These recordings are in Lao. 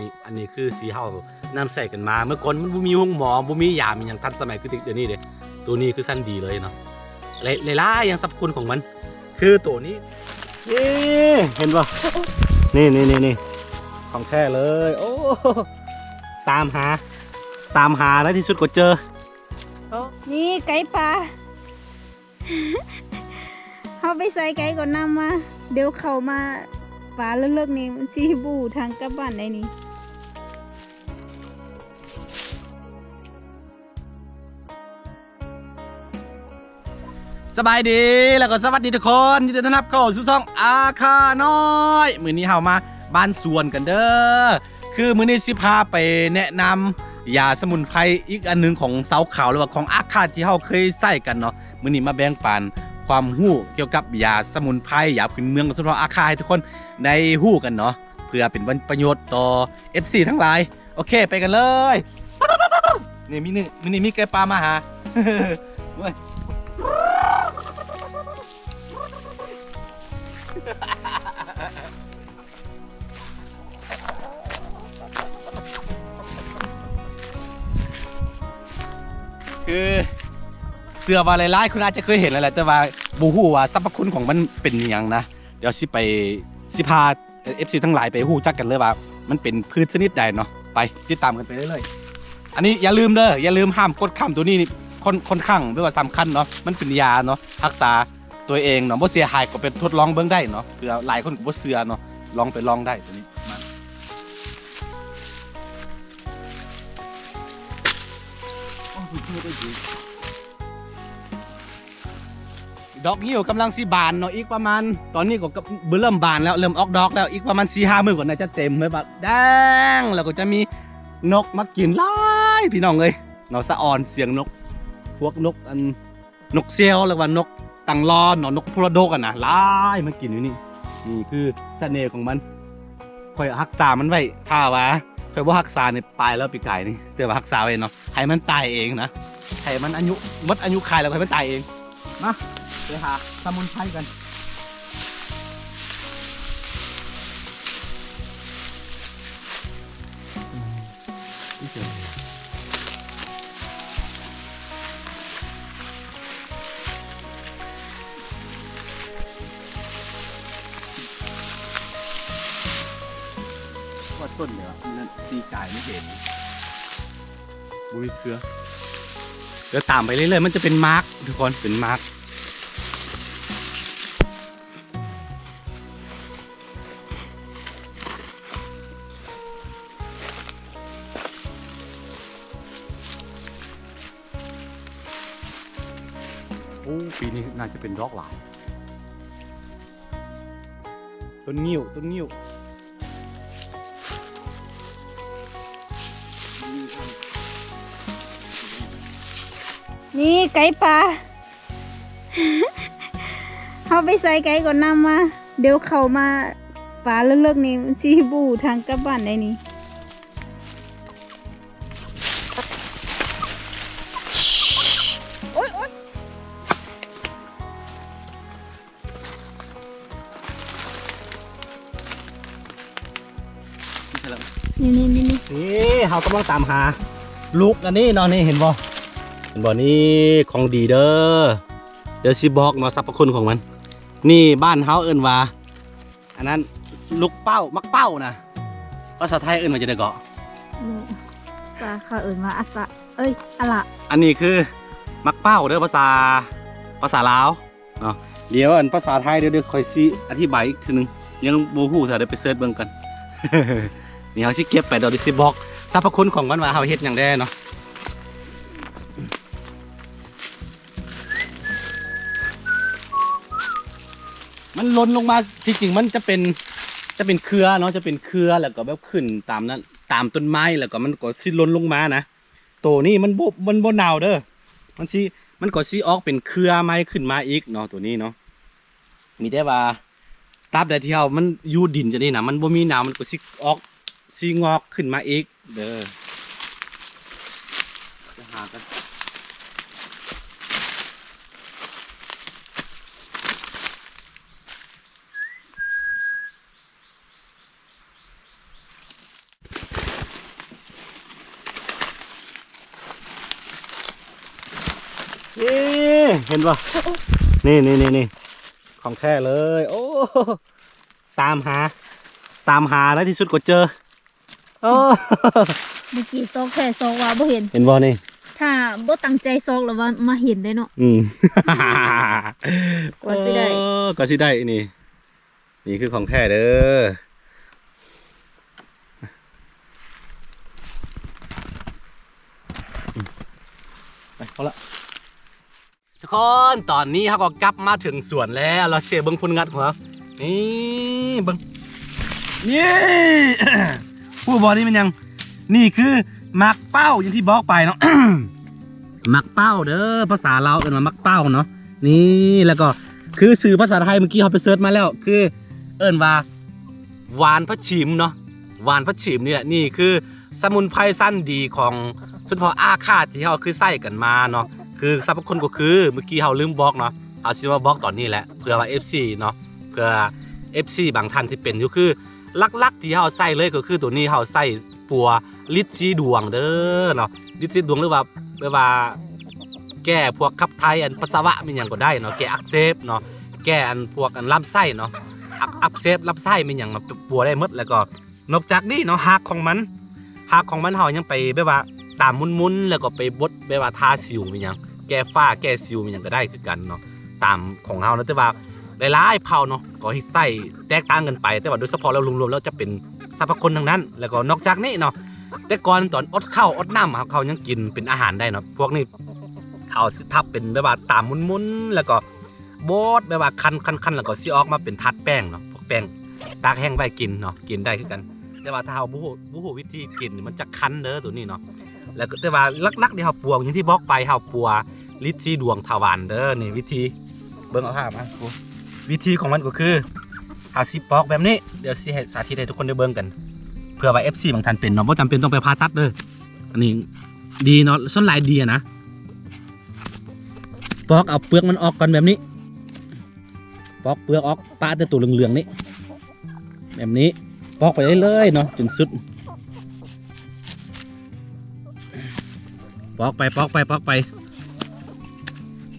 ນີ້ ອັນນີ້ຄືທີ່ເຮົານຳໃຊ້ກັນມາ ເມື່ອກ່ອນມັນບໍ່ມີໂຮງໝໍ ບໍ່ມີຢາມີຫຍັງທັນສະໄໝຄືດຽວນີ້ເດ້. ໂຕນີ້ຄືຊັ້ນດີເລີຍເນາະ ຫຼາຍໆຢ່າງ ສັບພະຄຸນຂອງມັນ ຄືໂຕນີ້ ນີ້ ເຫັນບໍ່? ນີ້ໆໆໆ ຂອງແທ້ເລີຍ. ໂອ້ ຕາມຫາ ຕາມຫາໃນທີ່ສຸດກໍເຈີ. ນີ້ໄກ່ປ່າ ເຮົາໄປໃສ່ໄກ່ກ່ອນນຳມາ ດຽວເຂົ້າມາປ່າເລິກໆນີ້ ມັນຊິບໍ່ຮູ້ທາງກັບບ້ານໄດນີ້. ສະບາຍດີ ແລ້ວກໍສະຫວັດດີທຸກຄົນ ຍິນດີຕ້ອນຮັບເຂົ້າສູ່ຊ່ອງອາຄານ້ອຍ. ມື້ນີ້ເຮົາມາບ້ານສວນກັນເດີ ຄືມື້ນີ້ຊິພາໄປແນະນຳຢາສະໝຸນໄພອີກອັນໜຶ່ງຂອງຊາວຂາວ ຫຼືວ່າຂອງອາຄາທີ່ເຮົາເຄີຍໃຊ້ກັນເນາະ. ມື້ນີ້ມາແບ່ງປັນຄວາມຮູ້ກ່ຽວກັບຢາສະໝຸນໄພ ຢາພື້ນເມືອງຂອງຊົນເຜົ່າອາຄາໃຫ້ທຸກຄົນໄດ້ຮູ້ກັນເນາະ ເພື່ອເປັນປະໂຫຍດຕໍ່ເອັຟຊີທັງຫຼາຍ. ໂອເຄ ໄປກັນເລີຍ. ນີ້ມີ ນີ້ ມື້ນີ້ມີໄກ່ປ່າມາຫາ ໂອ້ຍ ຄືເຊື່ອວ່າຫຼາຍໆຄົນອາດຈະເຄີຍເຫັນແລ້ວແຫຼະ ແຕ່ວ່າບໍ່ຮູ້ວ່າສັບພະຄຸນຂອງມັນເປັນຫຍັງນະ. ດຽວຊິໄປ ຊິພາເອັຟຊີທັງຫຼາຍໄປຮູ້ຈັກກັນເລີຍວ່າ ມັນເປັນພືດຊະນິດໃດເນາະ. ໄປຕິດຕາມກັນໄປເລື້ອຍໆ. ອັນນີ້ຢ່າລືມເດີ ຢ່າລືມຫ້າມກົດຂ້າມ ໂຕນີ້ນີ້ ຂ້ອນ ຂ້ອນຂ້າງແບບວ່າສຳຄັນເນາະ ມັນເປັນຢາເນາະ ຮັກສາຕົວເອງເນາະ ບໍ່ເສຍຫາຍກໍໄປທົດລອງເບິ່ງໄດ້ເນາະ ເພື່ອຫຼາຍຄົນກໍບໍ່ເຊື່ອເນາະ ລອງໄປລອງໄດ້ໂຕນີ້ມາ. ດອກງິ້ວກຳລັງຊິບານເນາະ ອີກປະມານ ຕອນນີ້ກໍເລີ່ມບານແລ້ວ ເລີ່ມອອກດອກແລ້ວ ອີກປະມານສີ່ຫ້າມື້ກໍໜ້າຈະເຕັມເລີຍ. ບາດແດງ ແລ້ວກໍຈະມີນົກມາກິນຫຼາຍ ພີ່ນ້ອງເອີຍເນາະ ສະອອນສຽງນົກ ພວກນົກອັນ ນົກເຊວ ຫຼືວ່ານົກຕັງລອນເນາະ ນົກໂທລະດົກຫັ້ນນະ ຫຼາຍມາກິນຢູ່ນີ້. ນີ້ຄືສະເໜ່ຂອງມັນ ຂ້ອຍຮັກສາມັນໄວ້ ຖ້າວ່າຂ້ອຍບໍ່ຮັກສານີ້ ປາຍແລ້ວປີກາຍນີ້ ແຕ່ວ່າຮັກສາໄວ້ເນາະ ໃຫ້ມັນຕາຍເອງນະ ໃຫ້ມັນອາຍຸ ໝົດອາຍຸໄຂແລ້ວໃຫ້ມັນຕາຍເອງ. ມາ ໄປຫາສະໝຸນໄພກັນ. ວ່າຕົ້ນນີ້ວ່າ ມັນປີກາຍມັນເຫັນ ບໍ່ມີເຄືອ. ດຽວຕາມໄປເລື້ອຍໆ ມັນຈະເປັນໝາກ ທຸກຄົນ ເປັນໝາກ. ໂອ້ ປີນີ້ໜ້າຈະເປັນດອກຫຼາຍ. ຕົ້ນງິ້ວ ຕົ້ນງິ້ວ. ນີ້ໄກ່ປ່າ ເຮົາໄປໃສ່ໄກ່ກ່ອນນຳມາ ດຽວເຂົ້າມາປ່າເລິກໆນີ້ ມັນຊິບໍ່ຮູ້ທາງກັບບ້ານໄດນີ້. ໂອ້ຍ ໂອ້ຍ ນີ້ ນີ້ ນີ້ ນີ້ ນີ້ ເຮົາກຳລັງຕາມຫາລູກອັນນີ້ເນາະ ນີ້ເຫັນບໍ່ ເຫັນບໍ່ ນີ້ຂອງດີເດີ. ດຽວຊິບອກເນາະ ສັບພະຄຸນຂອງມັນ. ນີ້ບ້ານເຮົາເອີ້ນວ່າ ອັນນັ້ນ ລູກເປົ້າ ໝາກເປົ້ານະ ພາສາໄທເອີ້ນວ່າຈັ່ງໃດເກາະ? ພາສາເຂົາເອີ້ນວ່າອາສະ ເອີຍ ອະລະ. ອັນນີ້ຄືໝາກເປົ້າເດີ ພາສາ ພາສາລາວເນາະ. ດຽວອັນພາສາໄທ ດຽວ ດຽວຂ້ອຍຊິອະທິບາຍອີກເທື່ອໜຶ່ງ ຍັງບໍ່ຮູ້ເທື່ອ ດຽວໄປເສີດເບິ່ງກ່ອນ. ນີ້ເຮົາຊິເກັບໄປ ດຽວຊິບອກສັບພະຄຸນຂອງມັນວ່າເຮົາເຮັດຫຍັງແດ່ເນາະ. ມັນຫຼົ່ນລົງມາ ທີ່ຈິງມັນຈະເປັນ ຈະເປັນເຄືອເນາະ ຈະເປັນເຄືອ ແລ້ວກໍແບບຂຶ້ນຕາມນັ້ນ ຕາມຕົ້ນໄມ້ ແລ້ວກໍມັນກໍຊິຫຼົ່ນລົງມານະ. ໂຕນີ້ມັນບໍ່ ມັນບໍ່ເນົ່າເດີ ມັນຊິ ມັນກໍຊິອອກເປັນເຄືອໃໝ່ຂຶ້ນມາອີກເນາະ ໂຕນີ້ເນາະ. ມີແຕ່ວ່າ ຕາບໃດທີ່ເຮົາ ມັນຢູ່ດິນຈັ່ງນີ້ນະ ມັນບໍ່ມີນ້ຳ ມັນກໍຊິອອກ ຊິງອກຂຶ້ນມາອີກເດີ. ໄປຫາກັນ. ໂ ນີ້ ເຫັນບໍ່? ນີ້ໆໆໆ ຂອງແທ້ເລີຍ. ໂອ້ ຕາມຫາ ຕາມຫາໃນທີ່ສຸດກໍເຈີ. ໂອ້ ເມື່ອກີ້ຊອກແທ້ຊອກວ່າບໍ່ເຫັນ ເຫັນບໍ່ນີ້? ຖ້າບໍ່ຕັ້ງໃຈຊອກແລ້ວວ່າມາເຫັນໄດ້ເນາະ. ອືມ ກວ່າຊິໄດ້ ໂອ້ ກວ່າຊິໄດ້ນີ້. ນີ້ຄືຂອງແທ້ເດີ. ໄປ ພໍລະ ທຸກຄົນ. ຕອນນີ້ເຮົາກໍກັບມາເຖິງສວນແລ້ວ ລາເຊເບິ່ງຜົນງານຂອງເຮົາ. ນີ້ເບິ່ງ ນີ້ ຮູ້ບໍ່ ນີ້ແມ່ນຫຍັງ? ນີ້ຄືໝາກເປົ້າ ຢ່າງທີ່ບອກໄປເນາະ. ໝາກເປົ້າເດີ ພາສາລາວເອີ້ນວ່າໝາກເປົ້າເນາະ. ນີ້ ແລ້ວກໍຄືຊື່ພາສາໄທ ເມື່ອກີ້ເຮົາໄປເສີດມາແລ້ວ ຄືເອີ້ນວ່າຫວານຜັກຊີມເນາະ. ຫວານຜັກຊີມນີ້ແຫຼະ ນີ້ຄືສະໝຸນໄພຊັ້ນດີຂອງຊົນເຜົ່າອາຂ້າທີ່ເຮົາເຄີຍໃຊ້ກັນມາເນາະ. ຄືສັບພະຄຸນກໍຄື ເມື່ອກີ້ເຮົາລືມບອກເນາະ ເຮົາຊິມາບອກຕອນນີ້ແຫຼະ ເພື່ອວ່າເອັຟຊີເນາະ ເພື່ອເອັຟຊີບາງທ່ານທີ່ເປັນຢູ່ ຄືຫຼັກໆທີ່ເຮົາໃຊ້ເລີຍກໍຄືໂຕນີ້ ເຮົາໃຊ້ ປົວລິດຊີດວງເດີເນາະ. ລິດຊີດວງ ຫຼືວ່າ ແບບວ່າແກ້ພວກຂັບຖ່າຍ ອັນປັດສະວະແມ່ນຫຍັງກໍໄດ້ເນາະ ແກ້ອັກເສບເນາະ ແກ້ອັນພວກອັນລຳໄສ້ເນາະ ອັກ ອັກເສບລຳໄສ້ແມ່ນຫຍັງເນາະ ປົວໄດ້ໝົດ. ແລ້ວກໍນອກຈາກນີ້ເນາະ ຮາກຂອງມັນ ຮາກຂອງມັນເຮົາຍັງໄປແບບວ່າຕາມໝຸນໆ ແລ້ວກໍໄປບົດແບບວ່າທາສິວແມ່ນຫຍັງ ແກ້ຝ້າແກ້ສິວແມ່ນຫຍັງກໍໄດ້ຄືກັນເນາະ ຕາມຂອງເຮົາເນາະ. ແຕ່ວ່າຫຼາຍໆເຜົ່າເນາະ ກໍເຮັດໃຊ້ແຕກຕ່າງກັນໄປ ແຕ່ວ່າໂດຍສະເພາະແລ້ວລວມໆແລ້ວຈະເປັນ ສັບພະຄຸນທັງນັ້ນ. ແລ້ວກໍນອກຈາກນີ້ເນາະ ແຕ່ກ່ອນຕອນອົດເຂົ້າອົດນ້ຳ ເຮົາ ເຂົາຍັງກິນເປັນອາຫານໄດ້ເນາະ. ພວກນີ້ເຮົາຊິທັບເປັນແບບວ່າຕາມໝຸນໆ ແລ້ວກໍບົດແບບວ່າຄັ້ນໆໆ ແລ້ວກໍຊິອອກມາເປັນທາດແປ້ງເນາະ ພວກແປ້ງຕາກແຫ້ງໄວ້ກິນເນາະ ກິນໄດ້ຄືກັນ. ແຕ່ວ່າຖ້າເຮົາບໍ່ຮູ້ ບໍ່ຮູ້ວິທີກິນນີ້ ມັນຈະຄັນເດີໂຕນີ້ເນາະ. ແລ້ວກໍ ແຕ່ວ່າຫຼັກໆທີ່ເຮົາປົວ ຢ່າງທີ່ບອກໄປ ເຮົາປົວລິດຊີດວງທາວານເດີ. ນີ້ວິທີ ເບິ່ງເອົາພາບມາ ວິທີຂອງມັນກໍຄື ເຮົາຊິປອກແບບນີ້ ດຽວຊິໃຫ້ສາທິດໃຫ້ທຸກຄົນໄດ້ເບິ່ງກັນ ເພື່ອວ່າເອັຟຊີບາງທ່ານເປັນເນາະ ບໍ່ຈຳເປັນຕ້ອງໄປຜ່າຕັດເດີ. ອັນນີ້ດີເນາະ ສ່ວນຫຼາຍດີນະ. ປອກເອົາເປືອກມັນອອກກ່ອນແບບນີ້ ປອກເປືອກອອກ ປະແຕ່ໂຕເຫຼືອງໆນີ້ ແບບນີ້ ປອກໄປເລື້ອຍໆເນາະ ຈົນສຸດ. ປອກໄປ ປອກໄປ ປອກໄປ.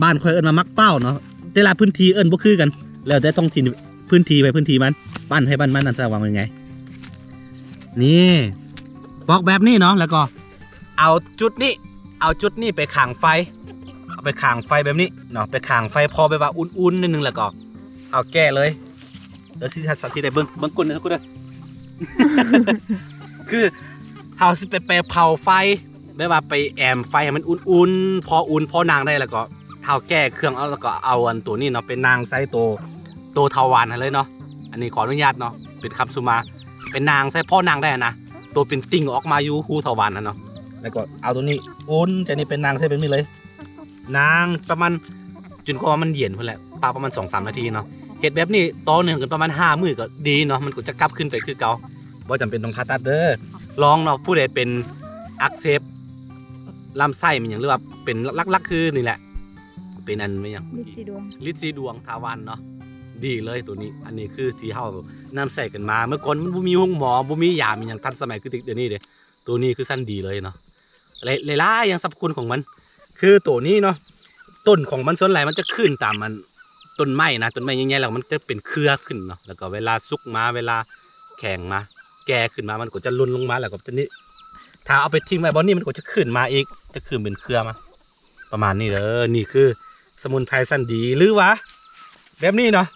ບ້ານຂ້ອຍເອີ້ນວ່າໝາກເປົ້າເນາະ ແຕ່ລະພື້ນທີ່ເອີ້ນບໍ່ຄືກັນ ແລ້ວແຕ່ທ້ອງຖິ່ນ ພື້ນທີ່ໄປພື້ນທີ່ມັນ ບ້ານໃຜບ້ານມັນນັ້ນ ສະວ່າງວ່າໄງ. ນີ້ ປອກແບບນີ້ເນາະ ແລ້ວກໍເອົາຈຸດນີ້ ເອົາຈຸດນີ້ໄປຂາງໄຟ ເອົາໄປຂາງໄຟແບບນີ້ເນາະ ໄປຂາງໄຟພໍແບບວ່າອຸ່ນໆໜ້ອຍໜຶ່ງ ແລ້ວກໍເອົາແກ້ເລີຍ. ແລ້ວຊິສາທິດໃຫ້ເບິ່ງ ເບິ່ງກຸ້ນເດີ ກຸ້ນເດີ ຄືເຮົາຊິໄປ ໄປເຜົາໄຟ ແບບວ່າໄປແອມໄຟໃຫ້ມັນອຸ່ນໆ ພໍອຸ່ນພໍນາງໄດ້ ແລ້ວກໍເຮົາແກ້ເຄື່ອງເອົາ ແລ້ວກໍເອົາອັນໂຕນີ້ເນາະ ໄປນາງໃສ່ໂຕ ໂຕທາວານຫັ້ນເລີຍເນາະ. ອັນນີ້ຂໍອະນຸຍາດເນາະ ເປັນຄຳສຸມາ ໄປນາງໃສ່ພໍນາງໄດ້ນະ ໂຕເປັນຕິ່ງອອກມາຢູ່ຮູທາວານຫັ້ນເນາະ. ແລ້ວກໍເອົາໂຕນີ້ອຸ່ນຈາກນີ້ໄປນາງໃສ່ແບບນີ້ເລີຍ ນາງປະມານ ຈົນກວ່າມັນເຢັນພຸ້ນແຫຼະ ປະ ປະມານສອງສາມນາທີເນາະ. ເຮັດແບບນີ້ຕໍ່ເນື່ອງກັນປະມານຫ້າມື້ກໍດີເນາະ ມັນກໍຈະກັບຄືນໄປຄືເກົ່າ ບໍ່ຈຳເປັນຕ້ອງຜ່າຕັດເດີ. ລອງເນາະ ຜູ້ໃດເປັນອັກເສບລຳໄສ້ແມ່ນຫຍັງ ຫຼືວ່າເປັນຫຼັກໆຄືນີ້ແຫຼະ ເປັນອັນແມ່ນຫຍັງ ລິດຊີດວງ ລິດຊີດວງທາວານເນາະ ດີເລີຍໂຕນີ້. ອັນນີ້ຄືທີ່ເຮົານຳໃຊ້ກັນມາ ເມື່ອກ່ອນມັນບໍ່ມີໂຮງໝໍ ບໍ່ມີຢາແມ່ນຫຍັງທັນສະໄໝຄືດຽວນີ້ເດ້. ໂຕນີ້ຄືຊັ້ນດີເລີຍເນາະ ຫຼາຍໆຢ່າງສັບພະຄຸນຂອງມັນ ຄືໂຕນີ້ເນາະ ຕົ້ນຂອງມັນສ່ວນຫຼາຍມັນຈະຂຶ້ນຕາມອັນຕົ້ນໄມ້ນະ ຕົ້ນໄມ້ໃຫຍ່ໆ ແລ້ວມັນຈະເປັນເຄືອຂຶ້ນເນາະ ແລ້ວກໍເວລາສຸກມາ ເວລາແຂງມາ ແກ່ຂຶ້ນມາ ມັນກໍຈະຫຼົ່ນລົງມາ ແລ້ວກໍຈະນີ້ ຖ້າເອົາໄປຖິ້ມໄວ້ບ່ອນນີ້ ມັນກໍຈະຂຶ້ນມາອີກ ຈະຂຶ້ນເປັນເຄືອມາ ປະມານນີ້ເດີ. ນີ້ຄືສະໝຸນໄພຊັ້ນດີ ຫຼືວ່າແບບນີ້ເນາະ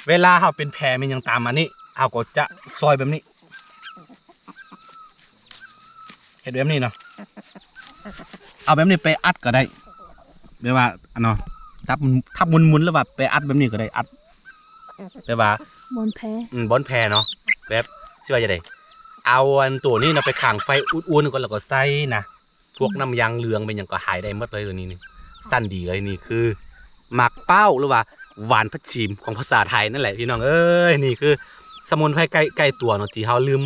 ເວລາເຮົາເປັນແຜແມ່ນຫຍັງຕາມອັນນີ້ ເຮົາກໍຈະຊອຍແບບນີ້ ເຮັດແບບນີ້ເນາະ ເອົາແບບນີ້ໄປອັດກໍໄດ້ ແບບວ່າອັນເນາະ ທັບ ທັບໝຸນໆ ຫຼືວ່າໄປອັດແບບນີ້ກໍໄດ້ ອັດ ແບບວ່າບ່ອນແຜ ອືມ ບ່ອນແຜເນາະ ແບບ ຊິວ່າຈັ່ງໃດ ເອົາອັນໂຕນີ້ເນາະ ໄປຂາງໄຟອຸ່ນໆກ່ອນ ແລ້ວກໍໃສ່ນະ ພວກນ້ຳຢາງເຫຼືອງແມ່ນຫຍັງກໍຫາຍໄດ້ໝົດເລີຍ ໂຕນີ້ນີ້ ຊັ້ນດີເລີຍ. ນີ້ຄືໝາກເປົ້າ ຫຼືວ່າຫວານຜັກຊີມຂອງພາສາໄທນັ້ນແຫຼະ ພີ່ນ້ອງເອີຍ. ນີ້ຄືສະໝຸນໄພໃກ້ ໃກ້ຕົວເນາະ ທີ່ເຮົາລືມ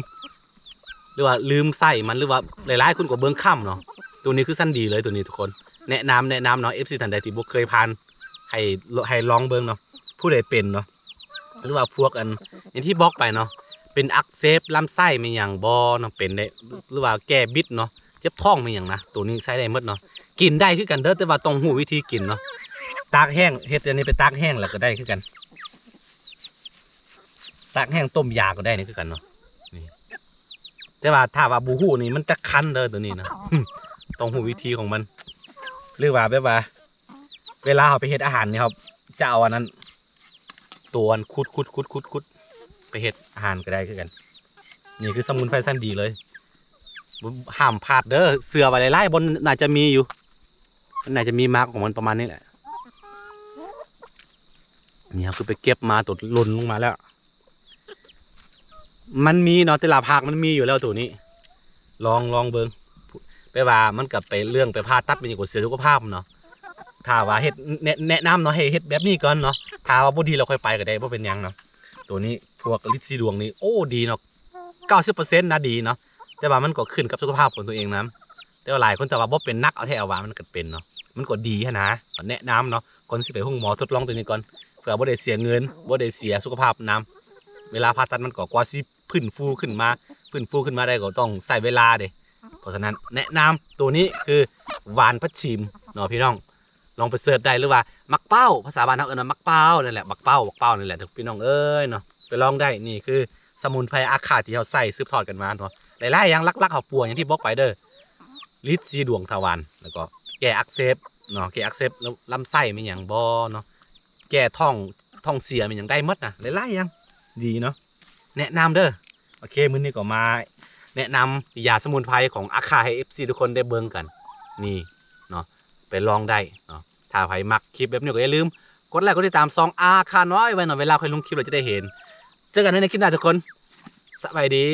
ຫຼືວ່າລືມໃຊ້ມັນ ຫຼືວ່າຫຼາຍໆຄົນກໍເບິ່ງຂ້າມເນາະ. ໂຕນີ້ຄືຊັ້ນດີເລີຍ ໂຕນີ້ທຸກຄົນ ແນະນຳ ແນະນຳເນາະ ເອັຟຊີທ່ານໃດທີ່ບໍ່ເຄີຍຜ່ານ ໃຫ້ ໃຫ້ລອງເບິ່ງເນາະ ຜູ້ໃດເປັນເນາະ ຫຼືວ່າພວກອັນ ຢ່າງທີ່ບອກໄປເນາະ ເປັນອັກເສບລຳໄສ້ແມ່ນຫຍັງບໍ່ເນາະ ເປັນໄດ້ ຫຼືວ່າແກ້ບິດເນາະ ເຈັບທ້ອງແມ່ນຫຍັງນະ ໂຕນີ້ໃຊ້ໄດ້ໝົດເນາະ. ກິນໄດ້ຄືກັນເດີ ແຕ່ວ່າຕ້ອງຮູ້ວິທີກິນເນາະ. ຕາກແຫ້ງ ເຮັດອັນນີ້ໄປຕາກແຫ້ງແລ້ວກໍໄດ້ຄືກັນ ຕາກແຫ້ງຕົ້ມຢາກໍໄດ້ນີ້ຄືກັນເນາະ. ນີ້ ແຕ່ວ່າຖ້າວ່າບໍ່ຮູ້ນີ້ມັນຈະຄັນເດີໂຕນີ້ນະ ຕ້ອງຮູ້ວິທີຂອງມັນ ຫຼືວ່າແບບວ່າ ເວລາເຮົາໄປເຮັດອາຫານນີ້ ເຮົາຈະເອົາອັນນັ້ນ ຕົວອັນຂຸດໆໆໆ ໄປເຮັດອາຫານກໍໄດ້ຄືກັນ. ນີ້ຄືສະໝຸນໄພຊັ້ນດີເລີຍ ບໍ່ ຫ້າມພາດເດີ. ເຊື່ອວ່າຫຼາຍໆບ່ອນໜ້າຈະມີຢູ່ ມັນໜ້າຈະມີໝາກຂອງມັນປະມານນີ້ແຫຼະ. ນີ້ເຮົາຄືໄປເກັບມາ ໂຕຫຼົ່ນລົງມາແລ້ວ ມັນມີເນາະ ແຕ່ລະພາກມັນມີຢູ່ແລ້ວໂຕນີ້. ລອງ ລອງເບິ່ງ ແປວ່າມັນກໍໄປເລື່ອງໄປຜ່າຕັດ ມັນກໍເສຍສຸຂະພາບເນາະ. ຖ້າວ່າເຮັດ ແນະ ແນະນຳເນາະ ໃຫ້ເຮັດແບບນີ້ກ່ອນເນາະ. ຖ້າວ່າບໍ່ດີ ລະຄ່ອຍໄປກໍໄດ້ ບໍ່ເປັນຫຍັງເນາະ. ໂຕນີ້ພວກລິດສີດວງນີ້ ໂອ້ ດີເນາະ ເກົ້າສິບເປີເຊັນນະ ດີເນາະ. ແຕ່ວ່າມັນກໍຂຶ້ນກັບສຸຂະພາບຂອງຕົວເອງນຳ. ແຕ່ວ່າຫຼາຍຄົນ ຖ້າວ່າບໍ່ເປັນໜັກເອົາແທ້ເອົາວ່າ ມັນກໍເປັນເນາະ ມັນກໍດີຫັ້ນນະ. ກໍແນະນຳເນາະ ກ່ອນຊິໄປໂຮງໝໍ ທົດລອງໂຕນີ້ກ່ອນ ເພື່ອບໍ່ໄດ້ເສຍເງິນ ບໍ່ໄດ້ເສຍສຸຂະພາບນຳ. ເວລາຜ່າຕັດມັນກໍກວ່າຊິຟື້ນຟູຂຶ້ນມາ ຟື້ນຟູຂຶ້ນມາໄດ້ກໍຕ້ອງໃຊ້ເວລາເດ້. ເພາະສະນັ້ນແນະນຳໂຕນີ້ຄືຫວານຜັກຊີມເນາະພີ່ນ້ອງ ລອງໄປເສີດໄດ້ ຫຼືວ່າໝາກເປົ້າ ພາສາບ້ານເຮົາເອີ້ນວ່າໝາກເປົ້ານັ້ນແຫຼະ ໝາກເປົ້າ ໝາກເປົ້ານີ້ແຫຼະພີ່ນ້ອງເອີຍເນາະ ໄປລອງໄດ້. ນີ້ຄືສະໝຸນໄພອາຄາທີ່ເຮົາໃຊ້ສືບທອດກັນມາເນາະ ຫຼາຍໆຢ່າງ ຫຼັກໆເຮົາປົວຢ່າງທີ່ບອກໄປເດີ ລິດສີດວງທະວານ ແລ້ວກໍແກ້ອັກເສບເນາະ ແກ້ອັກເສບລຳໄສ້ແມ່ນຫຍັງບໍ່ເນາະ ແກ້ທ້ອງ ທ້ອງເສຍແມ່ນຫຍັງ ໄດ້ໝົດນະ ຫຼາຍໆຢ່າງ ດີເນາະ ແນະນຳເດີ. ໂອເຄ ມື້ນີ້ກໍມາແນະນຳຢາສະໝຸນໄພຂອງອາຄາໃຫ້ເອັຟຊີທຸກຄົນໄດ້ເບິ່ງກັນ ນີ້ເນາະ ໄປລອງໄດ້ເນາະ. ຖ້າໃຜມັກຄລິບແບບນີ້ກໍຢ່າລືມກົດໄລກົດຕິດຕາມຊ່ອງອາຄານ້ອຍໄວ້ເນາະ ເວລາຂ້ອຍລົງຄລິບແລ້ວຈະໄດ້ເຫັນ. ເຈີກັນໃນຄລິບໜ້າທຸກຄົນ ສະບາຍດີ.